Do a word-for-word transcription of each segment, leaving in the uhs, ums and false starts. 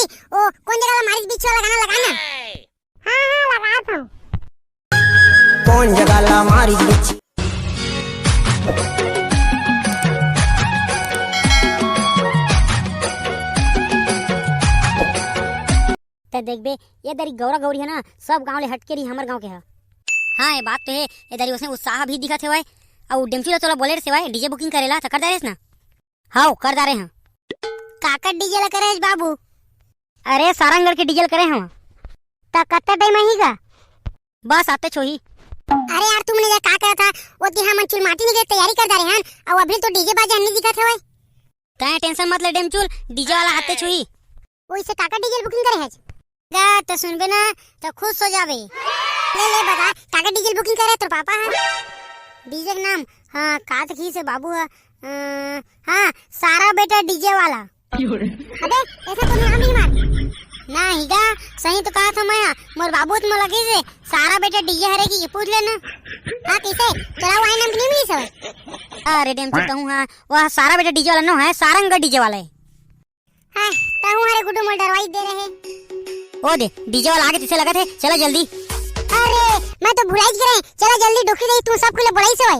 ओ, कोन जगह ला मारिस बिच्छी वाला गाना लगा ना। हाँ, हाँ, लगात हँव। कोन जगह ला मारिस बिच्छी। त देखबे, ए दरी गौरा गौरी हे ना, सब गांव ले हटके रही, हमर गांव के ह। हाँ, ए बात तो हे, ए दरी ओसने उत्साह भी दिखत हेवय। अउ डेमचू ला तोला बोले रहे सेवय, DJ booking करे ला, त कर डारेस ना? हव, कर डारे हँव। काकर DJ ला करे हस बाबू? अरे, सारंगढ़ के DJ ला करे हँव। त कत्ते time आही गा? बस आतेच होही। अरे यार, तुमन ये का करत हा? ओती हमन चुलमाटी निकले तैयारी कर डारे हन, अउ अभी तो DJ बाजे हन नइ दिखत हेवय। तैं tension मत ले डेमचू, DJ वाला आतेच होही। ओइसे काकर DJ booking करे हस? गा त सुनबे ना, त खुश हो जाबे। ले, ले बता, काकर DJ booking करे तोर पापा ह? DJ के नाम, हाँ, का त कहिस हे बाबू ह, अ, हाँ, सारा बेटा DJ वाला। अबे, ऐसा तो नाम नहीं मार। नहीं गा, सही तो कहा था मैं, मोर बाबू तो मोला कहिस हे, सारा बेटा DJ हरे कि ये पूछ लेना। हाँ, कइसे? तोला वो नाम नहीं मिलिस हे? अरे डेमचू, कहूँ हाँ, वो सारा बेटा DJ वाला नो हे, सारंगढ़ DJ वाला हे। हाँ, तहूँ हरे गुड्डू मोला डरवाई दे रहे। ओ दे, DJ वाला आगे तइसे लगत हे, चला जल्दी। अरे, मैं तो भुलाइच गे रहेंव, चला जल्दी डोकी दे, तुम सब कोई ला बोलाइस हे।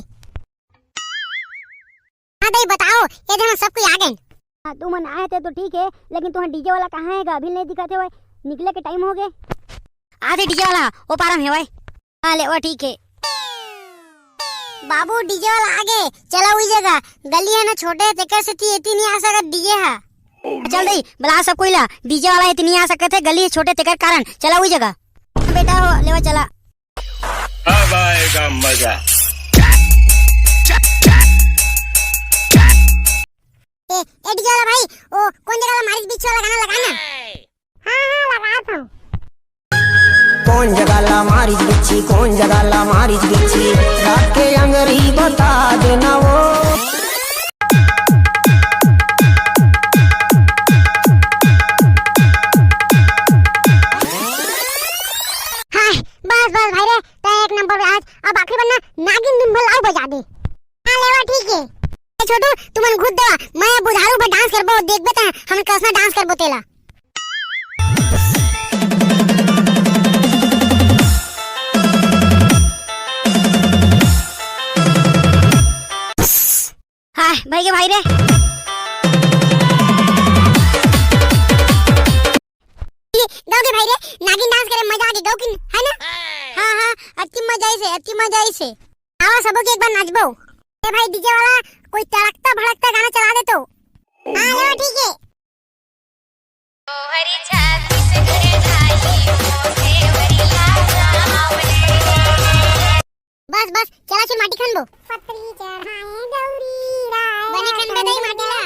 हाँ दाई, बताओ, ये दे हम सब कोई आ गेन। हाँ, तुमन आए थे तो ठीक हे, लेकिन तुहां DJ वाला कहाँ हे गा? अभी नहीं दिखत हेवय, निकले के time हो गे। आथे DJ वाला, ओ पार म हेवय। हाँ, ले, ओ ठीक हे। बाबू, DJ वाला आगे, चला उही जगह। गली हे ना छोटे, तेकर सेती एती नहीं आ सकत DJ ह। चल दई, बला सब कोई ला, DJ वाला एती नहीं आ सकत हे, गली हे छोटे तेकर कारण। चला उही जगह। बेटा हो, लेवा चला। अब आएगा मजा। ए, ए, DJ वाला भाई, ओ, कोन जगह ला मारिस बिच्छी वाला गाना लगा ना। हाँ, हाँ, लगात हँव। कोन जगह ला मारिस बिच्छी, कोन जगह ला मारिस बिच्छी, राख के अंगरी बता देना वो। हाँ, बस, बस भाई रे, तैं एक नंबर आज, अब आखिरी बार ना नागिन धुन भर अउ बजा दे। हाँ, लेवा, ठीक हे। ए छोटू, तुमन घुस देवा, मैं बुधारू भर dance करबो, देखबे तैं, हमन कइसना dance करबो तेला। हाय, भाई के भाई रे। गाँव के भाई रे, नागिन dance करे मजा आ गे, गाँव की, है ना? हाँ, हाँ, अति मजा आइसे, अति मजा आइसे। आवा सबो के एक बार नाचबो। ए भाई, DJ वाला, कोई तड़कता भड़कता गाना चला दे तो। हाँ, लो, ठीक है। हरी छाती से घरे जाई, ओ देवरिया जावले। बस, बस, चला चल माटी खनबो। पतरी चढ़ाए गौरी राय। बने खनबे दई माटी ला।